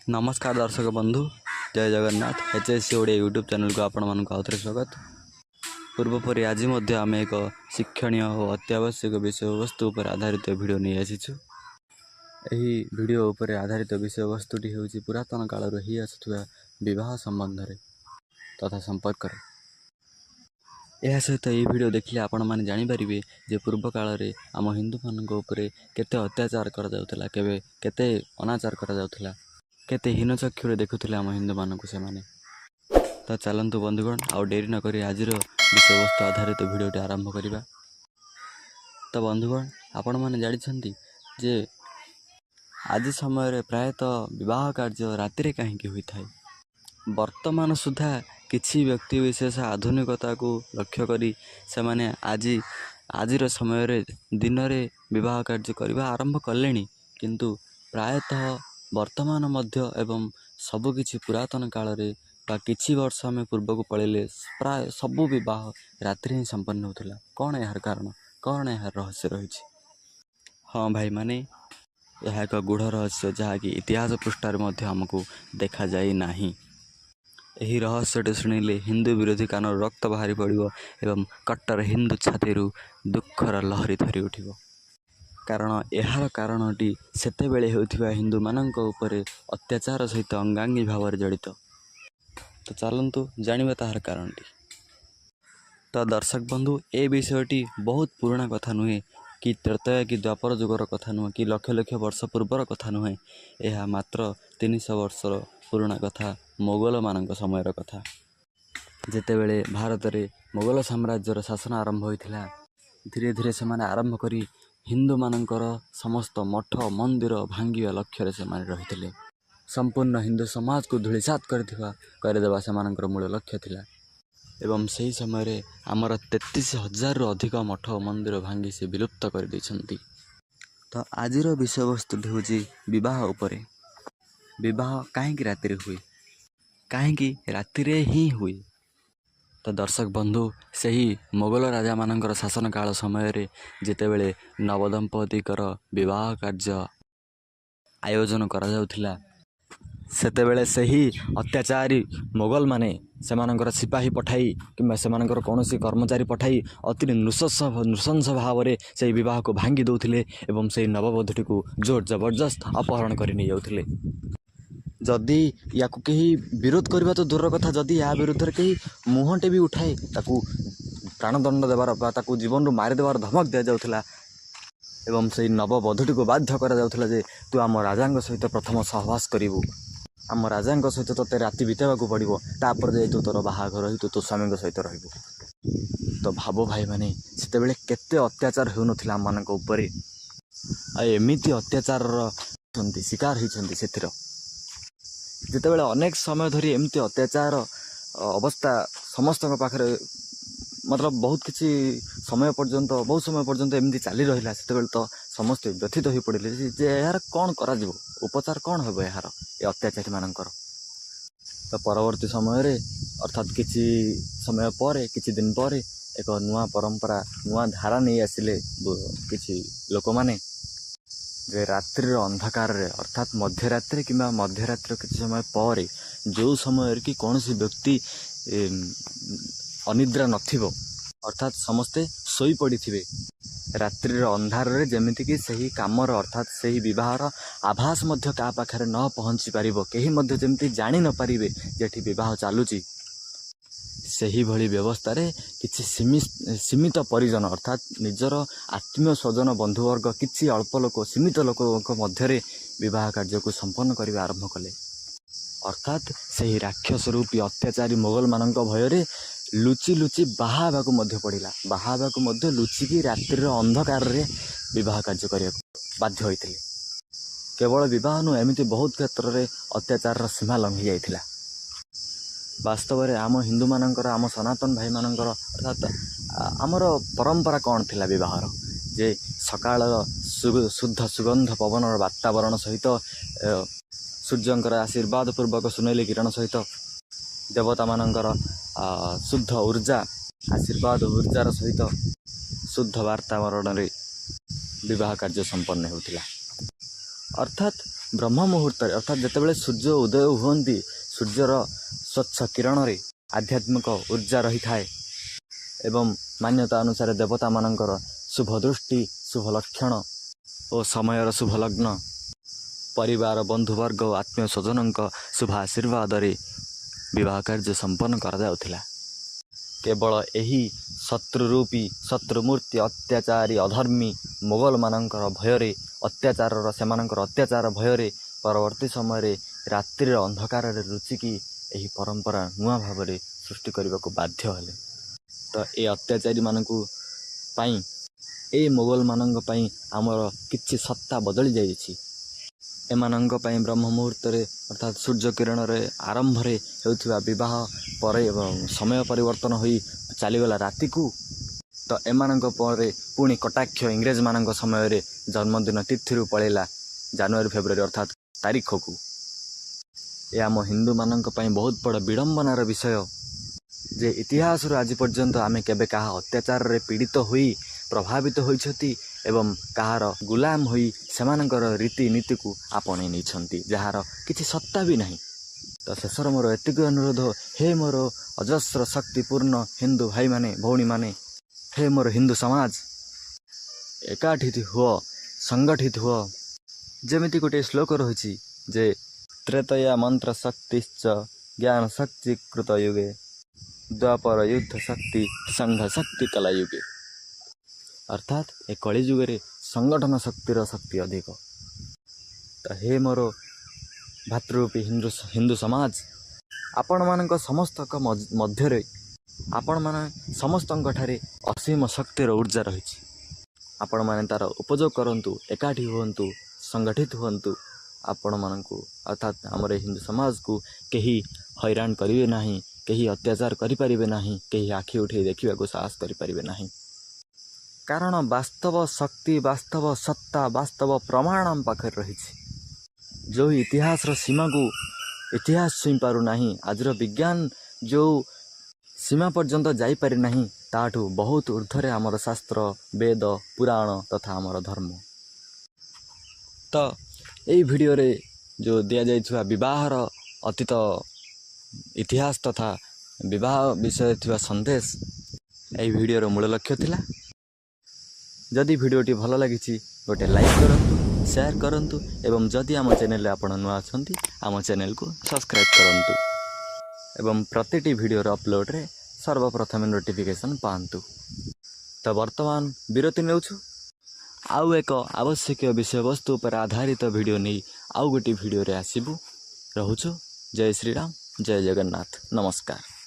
ନମସ୍କାର ଦର୍ଶକ ବନ୍ଧୁ, ଜୟ Jagannath. H S C Odia YouTube ଚ୍ୟାନେଲକୁ ଆପଣମାନଙ୍କୁ ଆଉଥରେ ସ୍ୱାଗତ। ପୂର୍ବପରି ଆଜି ମଧ୍ୟ ଆମେ ଏକ ଶିକ୍ଷଣୀୟ ଓ ଅତ୍ୟାବଶ୍ୟକ ବିଷୟବସ୍ତୁ ଉପରେ ଆଧାରିତ ଭିଡ଼ିଓ ନେଇ ଆସିଛୁ। ଏହି ଭିଡ଼ିଓ ଉପରେ ଆଧାରିତ ବିଷୟବସ୍ତୁଟି ହେଉଛି ପୁରାତନ କାଳରୁ ହେଇ ଆସୁଥିବା ବିବାହ ସମ୍ବନ୍ଧରେ ତଥା ସମ୍ପର୍କରେ। ଏହା ସହିତ ଏହି ଭିଡ଼ିଓ ଦେଖିଲେ ଆପଣମାନେ ଜାଣିପାରିବେ ଯେ ପୂର୍ବ କାଳରେ ଆମ ହିନ୍ଦୁମାନଙ୍କ ଉପରେ କେତେ ଅତ୍ୟାଚାର କରାଯାଉଥିଲା, କେବେ କେତେ ଅନାଚାର କରାଯାଉଥିଲା, କେତେ ହୀନ ଚକ୍ଷୁରେ ଦେଖୁଥିଲେ ଆମ ହିନ୍ଦୁମାନଙ୍କୁ ସେମାନେ। ତ ଚାଲନ୍ତୁ ବନ୍ଧୁଗଣ, ଆଉ ଡେରି ନକରି ଆଜିର ବିଷୟବସ୍ତୁ ଆଧାରିତ ଭିଡ଼ିଓଟି ଆରମ୍ଭ କରିବା। ତ ବନ୍ଧୁଗଣ, ଆପଣମାନେ ଜାଣିଛନ୍ତି ଯେ ଆଜି ସମୟରେ ପ୍ରାୟତଃ ବିବାହ କାର୍ଯ୍ୟ ରାତିରେ କାହିଁକି ହୋଇଥାଏ? ବର୍ତ୍ତମାନ ସୁଦ୍ଧା କିଛି ବ୍ୟକ୍ତି ବିଶେଷ ଆଧୁନିକତାକୁ ଲକ୍ଷ୍ୟ କରି ସେମାନେ ଆଜିର ସମୟରେ ଦିନରେ ବିବାହ କାର୍ଯ୍ୟ କରିବା ଆରମ୍ଭ କଲେଣି। କିନ୍ତୁ ପ୍ରାୟତଃ ବର୍ତ୍ତମାନ ମଧ୍ୟ ଏବଂ ସବୁକିଛି ପୁରାତନ କାଳରେ ବା କିଛି ବର୍ଷ ଆମେ ପୂର୍ବକୁ ପଳେଇଲେ, ପ୍ରାୟ ସବୁ ବିବାହ ରାତିରେ ହିଁ ସମ୍ପନ୍ନ ହେଉଥିଲା। କ'ଣ ଏହାର କାରଣ? କ'ଣ ଏହାର ରହସ୍ୟ ରହିଛି? ହଁ ଭାଇମାନେ, ଏହା ଏକ ଗୂଢ଼ ରହସ୍ୟ, ଯାହାକି ଇତିହାସ ପୃଷ୍ଠାରେ ମଧ୍ୟ ଆମକୁ ଦେଖାଯାଇ ନାହିଁ। ଏହି ରହସ୍ୟଟି ଶୁଣିଲେ ହିନ୍ଦୁ ବିରୋଧୀ କାନରୁ ରକ୍ତ ବାହାରି ପଡ଼ିବ ଏବଂ କଟ୍ଟର ହିନ୍ଦୁ ଛାତିରୁ ଦୁଃଖର ଲହରୀ ଥରି ଉଠିବ। କାରଣ ଏହାର କାରଣଟି ସେତେବେଳେ ହେଉଥିବା ହିନ୍ଦୁମାନଙ୍କ ଉପରେ ଅତ୍ୟାଚାର ସହିତ ଅଙ୍ଗାଙ୍ଗୀ ଭାବରେ ଜଡ଼ିତ। ତ ଚାଲନ୍ତୁ ଜାଣିବା ତାହାର କାରଣଟି। ତ ଦର୍ଶକ ବନ୍ଧୁ, ଏ ବିଷୟଟି ବହୁତ ପୁରୁଣା କଥା ନୁହେଁ କି ତ୍ରେତୟା କି ଦ୍ୱାପର ଯୁଗର କଥା ନୁହେଁ କି ଲକ୍ଷ ଲକ୍ଷ ବର୍ଷ ପୂର୍ବର କଥା ନୁହେଁ। ଏହା ମାତ୍ର 300 ବର୍ଷର ପୁରୁଣା କଥା, ମୋଗଲମାନଙ୍କ ସମୟର କଥା। ଯେତେବେଳେ ଭାରତରେ ମୋଗଲ ସାମ୍ରାଜ୍ୟର ଶାସନ ଆରମ୍ଭ ହୋଇଥିଲା, ଧୀରେ ଧୀରେ ସେମାନେ ଆରମ୍ଭ କରି ହିନ୍ଦୁମାନଙ୍କର ସମସ୍ତ ମଠ ମନ୍ଦିର ଭାଙ୍ଗିବା ଲକ୍ଷ୍ୟରେ ସେମାନେ ରହିଥିଲେ। ସମ୍ପୂର୍ଣ୍ଣ ହିନ୍ଦୁ ସମାଜକୁ ଧୂଳିସାତ କରିଦେବା ସେମାନଙ୍କର ମୂଳ ଲକ୍ଷ୍ୟ ଥିଲା ଏବଂ ସେହି ସମୟରେ ଆମର 33,000ରୁ ଅଧିକ ମଠ ମନ୍ଦିର ଭାଙ୍ଗି ସେ ବିଲୁପ୍ତ କରିଦେଇଛନ୍ତି। ତ ଆଜିର ବିଷୟବସ୍ତୁଟି ହେଉଛି ବିବାହ ଉପରେ। ବିବାହ କାହିଁକି ରାତିରେ ହୁଏ? କାହିଁକି ରାତିରେ ହିଁ ହୁଏ? ତ ଦର୍ଶକ ବନ୍ଧୁ, ସେହି ମୋଗଲ ରାଜାମାନଙ୍କର ଶାସନ କାଳ ସମୟରେ ଯେତେବେଳେ ନବଦମ୍ପତିଙ୍କର ବିବାହ କାର୍ଯ୍ୟ ଆୟୋଜନ କରାଯାଉଥିଲା, ସେତେବେଳେ ସେହି ଅତ୍ୟାଚାରୀ ମୋଗଲମାନେ ସେମାନଙ୍କର ସିପାହୀ ପଠାଇ କିମ୍ବା ସେମାନଙ୍କର କୌଣସି କର୍ମଚାରୀ ପଠାଇ ଅତି ନୃଶଂସ ଭାବରେ ସେହି ବିବାହକୁ ଭାଙ୍ଗି ଦେଉଥିଲେ ଏବଂ ସେହି ନବବଧୂଟିକୁ ଜୋର ଜବରଦସ୍ତ ଅପହରଣ କରି ନେଇଯାଉଥିଲେ। ଯଦି ୟାକୁ କେହି ବିରୋଧ କରିବା ତ ଦୂରର କଥା, ଯଦି ୟା ବିରୁଦ୍ଧରେ କେହି ମୁହଁଟେ ବି ଉଠାଏ, ତାକୁ ପ୍ରାଣଦଣ୍ଡ ଦେବାର ବା ତାକୁ ଜୀବନରୁ ମାରିଦେବାର ଧମକ ଦିଆଯାଉଥିଲା ଏବଂ ସେଇ ନବବଧୂଟିକୁ ବାଧ୍ୟ କରାଯାଉଥିଲା ଯେ ତୁ ଆମ ରାଜାଙ୍କ ସହିତ ପ୍ରଥମ ସହବାସ କରିବୁ, ଆମ ରାଜାଙ୍କ ସହିତ ତୋତେ ରାତି ବିତାଇବାକୁ ପଡ଼ିବ, ତାପରେ ଯାଇ ତୁ ତୋର ବାହାଘର ହେଇ ତୁ ତୋ ସ୍ୱାମୀଙ୍କ ସହିତ ରହିବୁ। ତ ଭାବ ଭାଇମାନେ, ସେତେବେଳେ କେତେ ଅତ୍ୟାଚାର ହେଉନଥିଲା ଆମମାନଙ୍କ ଉପରେ? ଆଉ ଏମିତି ଅତ୍ୟାଚାରର ଶିକାର ହେଇଛନ୍ତି ସେଥିର। ଯେତେବେଳେ ଅନେକ ସମୟ ଧରି ଏମିତି ଅତ୍ୟାଚାର ଅବସ୍ଥା ସମସ୍ତଙ୍କ ପାଖରେ, ମତଲବ ବହୁତ କିଛି ସମୟ ପର୍ଯ୍ୟନ୍ତ, ବହୁତ ସମୟ ପର୍ଯ୍ୟନ୍ତ ଏମିତି ଚାଲି ରହିଲା, ସେତେବେଳେ ତ ସମସ୍ତେ ବ୍ୟଥିତ ହୋଇପଡ଼ିଲେ ଯେ ଏହାର କ'ଣ କରାଯିବ, ଉପଚାର କ'ଣ ହେବ ଏହାର, ଏ ଅତ୍ୟାଚାରୀମାନଙ୍କର। ତ ପରବର୍ତ୍ତୀ ସମୟରେ, ଅର୍ଥାତ୍ କିଛି ସମୟ ପରେ, କିଛି ଦିନ ପରେ ଏକ ନୂଆ ପରମ୍ପରା, ନୂଆ ଧାରା ନେଇ ଆସିଲେ କିଛି ଲୋକମାନେ ଯେ ରାତ୍ରିର ଅନ୍ଧକାରରେ, ଅର୍ଥାତ୍ ମଧ୍ୟରାତ୍ରି କିମ୍ବା ମଧ୍ୟରାତ୍ରିର କିଛି ସମୟ ପରେ, ଯେଉଁ ସମୟରେ କି କୌଣସି ବ୍ୟକ୍ତି ଅନିଦ୍ରା ନଥିବ, ଅର୍ଥାତ୍ ସମସ୍ତେ ଶୋଇପଡ଼ିଥିବେ, ରାତ୍ରିର ଅନ୍ଧାରରେ ଯେମିତିକି ସେହି କାମର, ଅର୍ଥାତ୍ ସେହି ବିବାହର ଆଭାସ ମଧ୍ୟ କାହା ପାଖରେ ନ ପହଞ୍ଚି ପାରିବ, କେହି ମଧ୍ୟ ଯେମିତି ଜାଣି ନପାରିବେ ଯେ ଏଠି ବିବାହ ଚାଲୁଛି, ସେହିଭଳି ବ୍ୟବସ୍ଥାରେ କିଛି ସୀମିତ ପରିଜନ, ଅର୍ଥାତ୍ ନିଜର ଆତ୍ମୀୟ ସ୍ୱଜନ, ବନ୍ଧୁବର୍ଗ, କିଛି ଅଳ୍ପ ଲୋକ, ସୀମିତ ଲୋକଙ୍କ ମଧ୍ୟରେ ବିବାହ କାର୍ଯ୍ୟକୁ ସମ୍ପନ୍ନ କରିବା ଆରମ୍ଭ କଲେ। ଅର୍ଥାତ୍ ସେହି ରାକ୍ଷସ ରୂପୀ ଅତ୍ୟାଚାରୀ ମୋଗଲମାନଙ୍କ ଭୟରେ ଲୁଚି ଲୁଚି ବାହା ହେବାକୁ ମଧ୍ୟ ପଡ଼ିଲା। ବାହା ହେବାକୁ ମଧ୍ୟ ଲୁଚିକି ରାତ୍ରିର ଅନ୍ଧକାରରେ ବିବାହ କାର୍ଯ୍ୟ କରିବାକୁ ବାଧ୍ୟ ହୋଇଥିଲେ। କେବଳ ବିବାହ ନୁହେଁ, ଏମିତି ବହୁତ କ୍ଷେତ୍ରରେ ଅତ୍ୟାଚାରର ସୀମା ଲଙ୍ଘି ଯାଇଥିଲା। ବାସ୍ତବରେ ଆମ ହିନ୍ଦୁମାନଙ୍କର, ଆମ ସନାତନ ଭାଇମାନଙ୍କର, ଅର୍ଥାତ୍ ଆମର ପରମ୍ପରା କ'ଣ ଥିଲା ବିବାହର ଯେ ସକାଳର ଶୁଦ୍ଧ ସୁଗନ୍ଧ ପବନର ବାତାବରଣ ସହିତ, ସୂର୍ଯ୍ୟଙ୍କର ଆଶୀର୍ବାଦ ପୂର୍ବକ ସୁନେଲି କିରଣ ସହିତ, ଦେବତାମାନଙ୍କର ଶୁଦ୍ଧ ଉର୍ଜା, ଆଶୀର୍ବାଦ ଉର୍ଜାର ସହିତ ଶୁଦ୍ଧ ବାତାବରଣରେ ବିବାହ କାର୍ଯ୍ୟ ସମ୍ପନ୍ନ ହେଉଥିଲା। ଅର୍ଥାତ୍ ବ୍ରହ୍ମ ମୁହୂର୍ତ୍ତରେ, ଅର୍ଥାତ୍ ଯେତେବେଳେ ସୂର୍ଯ୍ୟ ଉଦୟ ହୁଅନ୍ତି, ସୂର୍ଯ୍ୟର ସ୍ୱଚ୍ଛ କିରଣରେ ଆଧ୍ୟାତ୍ମିକ ଉର୍ଜା ରହିଥାଏ ଏବଂ ମାନ୍ୟତା ଅନୁସାରେ ଦେବତାମାନଙ୍କର ଶୁଭ ଦୃଷ୍ଟି, ଶୁଭ ଲକ୍ଷଣ ଓ ସମୟର ଶୁଭ ଲଗ୍ନ, ପରିବାର, ବନ୍ଧୁବର୍ଗ ଓ ଆତ୍ମୀୟ ସ୍ୱଜନଙ୍କ ଶୁଭ ଆଶୀର୍ବାଦରେ ବିବାହ କାର୍ଯ୍ୟ ସମ୍ପନ୍ନ କରାଯାଉଥିଲା। କେବଳ ଏହି ଶତ୍ରୁରୂପୀ, ଶତ୍ରୁମୂର୍ତ୍ତି, ଅତ୍ୟାଚାରୀ, ଅଧର୍ମୀ ମୋଗଲମାନଙ୍କର ଭୟରେ, ଅତ୍ୟାଚାରର, ସେମାନଙ୍କର ଅତ୍ୟାଚାର ଭୟରେ ପରବର୍ତ୍ତୀ ସମୟରେ ରାତ୍ରିର ଅନ୍ଧକାରରେ ଲୁଚିକି ଏହି ପରମ୍ପରା ନୂଆ ଭାବରେ ସୃଷ୍ଟି କରିବାକୁ ବାଧ୍ୟ ହେଲେ। ତ ଏ ଅତ୍ୟାଚାରୀମାନଙ୍କୁ ପାଇଁ, ଏ ମୋଗଲମାନଙ୍କ ପାଇଁ ଆମର କିଛି ସତ୍ତା ବଦଳି ଯାଇଛି। ଏମାନଙ୍କ ପାଇଁ ବ୍ରହ୍ମ ମୁହୂର୍ତ୍ତରେ, ଅର୍ଥାତ୍ ସୂର୍ଯ୍ୟ କିରଣରେ ଆରମ୍ଭରେ ହେଉଥିବା ବିବାହ ପରେ ସମୟ ପରିବର୍ତ୍ତନ ହୋଇ ଚାଲିଗଲା ରାତିକୁ। ତ ଏମାନଙ୍କ ପରେ ପୁଣି କଟାକ୍ଷ ଇଂରେଜମାନଙ୍କ ସମୟରେ ଜନ୍ମଦିନ ତିଥିରୁ ପଳେଇଲା ଜାନୁଆରୀ, ଫେବୃଆରୀ, ଅର୍ଥାତ୍ ତାରିଖକୁ। ଏ ଆମ ହିନ୍ଦୁମାନଙ୍କ ପାଇଁ ବହୁତ ବଡ଼ ବିଡ଼ମ୍ବନାର ବିଷୟ ଯେ ଇତିହାସରୁ ଆଜି ପର୍ଯ୍ୟନ୍ତ ଆମେ କେବେ କାହା ଅତ୍ୟାଚାରରେ ପୀଡ଼ିତ ହୋଇ ପ୍ରଭାବିତ ହୋଇଛନ୍ତି ଏବଂ କାହାର ଗୁଲାମ ହୋଇ ସେମାନଙ୍କର ରୀତିନୀତିକୁ ଆପଣେଇ ନେଇଛନ୍ତି, ଯାହାର କିଛି ସତ୍ତା ବି ନାହିଁ। ତ ଶେଷର ମୋର ଏତିକି ଅନୁରୋଧ, ହେ ମୋର ଅଜସ୍ର ଶକ୍ତିପୂର୍ଣ୍ଣ ହିନ୍ଦୁ ଭାଇମାନେ, ଭଉଣୀମାନେ, ହେ ମୋର ହିନ୍ଦୁ ସମାଜ, ଏକାଠି ହୁଅ, ସଂଗଠିତ ହୁଅ। ଯେମିତି ଗୋଟିଏ ଶ୍ଲୋକ ରହିଛି ଯେ ତ୍ରେତୟା ମନ୍ତ୍ର ଶକ୍ତିଶ୍ଚ ଜ୍ଞାନ ଶକ୍ତି କୃତ ଯୁଗେ, ଦ୍ୱାପର ଯୁଦ୍ଧ ଶକ୍ତି ସଂଘ ଶକ୍ତି କଲା ଯୁଗେ। ଅର୍ଥାତ୍ ଏ କଳିଯୁଗରେ ସଂଗଠନ ଶକ୍ତିର ଶକ୍ତି ଅଧିକ। ତ ହେ ମୋର ଭାତୃରୂପୀ ହିନ୍ଦୁ ସମାଜ, ଆପଣମାନଙ୍କ ସମସ୍ତଙ୍କ ମଧ୍ୟରେ, ଆପଣମାନେ ସମସ୍ତଙ୍କ ଠାରେ ଅସୀମ ଶକ୍ତିର ଉର୍ଜା ରହିଛି। ଆପଣମାନେ ତା'ର ଉପଯୋଗ କରନ୍ତୁ, ଏକାଠି ହୁଅନ୍ତୁ, ସଂଗଠିତ ହୁଅନ୍ତୁ। ଆପଣମାନଙ୍କୁ, ଅର୍ଥାତ୍ ଆମର ଏ ହିନ୍ଦୁ ସମାଜକୁ କେହି ହଇରାଣ କରିବେ ନାହିଁ, କେହି ଅତ୍ୟାଚାର କରିପାରିବେ ନାହିଁ, କେହି ଆଖି ଉଠେଇ ଦେଖିବାକୁ ସାହସ କରିପାରିବେ ନାହିଁ। କାରଣ ବାସ୍ତବ ଶକ୍ତି, ବାସ୍ତବ ସତ୍ତା, ବାସ୍ତବ ପ୍ରମାଣ ଆମ ପାଖରେ ରହିଛି, ଯେଉଁ ଇତିହାସର ସୀମାକୁ ଇତିହାସ ଛୁଇଁ ପାରୁନାହିଁ, ଆଜିର ବିଜ୍ଞାନ ଯେଉଁ ସୀମା ପର୍ଯ୍ୟନ୍ତ ଯାଇପାରି ନାହିଁ, ତାଠୁ ବହୁତ ଉର୍ଦ୍ଧ୍ୱରେ ଆମର ଶାସ୍ତ୍ର, ବେଦ, ପୁରାଣ ତଥା ଆମର ଧର୍ମ। ତ ଏଇ ଭିଡ଼ିଓରେ ଯେଉଁ ଦିଆଯାଇଥିବା ବିବାହର ଅତୀତ ଇତିହାସ ତଥା ବିବାହ ବିଷୟରେ ଥିବା ସନ୍ଦେଶ ଏହି ଭିଡ଼ିଓର ମୂଳ ଲକ୍ଷ୍ୟ ଥିଲା। ଯଦି ଭିଡ଼ିଓଟି ଭଲ ଲାଗିଛି, ଗୋଟେ ଲାଇକ୍ କରନ୍ତୁ, ସେୟାର କରନ୍ତୁ ଏବଂ ଯଦି ଆମ ଚ୍ୟାନେଲରେ ଆପଣ ନୂଆ ଅଛନ୍ତି, ଆମ ଚ୍ୟାନେଲକୁ ସବସ୍କ୍ରାଇବ୍ କରନ୍ତୁ ଏବଂ ପ୍ରତିଟି ଭିଡ଼ିଓର ଅପଲୋଡ଼ରେ ସର୍ବପ୍ରଥମେ ନୋଟିଫିକେସନ୍ ପାଆନ୍ତୁ। ତ ବର୍ତ୍ତମାନ ବିରତି ନେଉଛୁ। ଆଉ ଏକ ଆବଶ୍ୟକୀୟ ବିଷୟବସ୍ତୁ ଉପରେ ଆଧାରିତ ଭିଡ଼ିଓ ନେଇ ଆଉ ଗୋଟିଏ ଭିଡ଼ିଓରେ ଆସିବୁ। ରହୁଛୁ। ଜୟ ଶ୍ରୀରାମ, ଜୟ ଜଗନ୍ନାଥ, ନମସ୍କାର।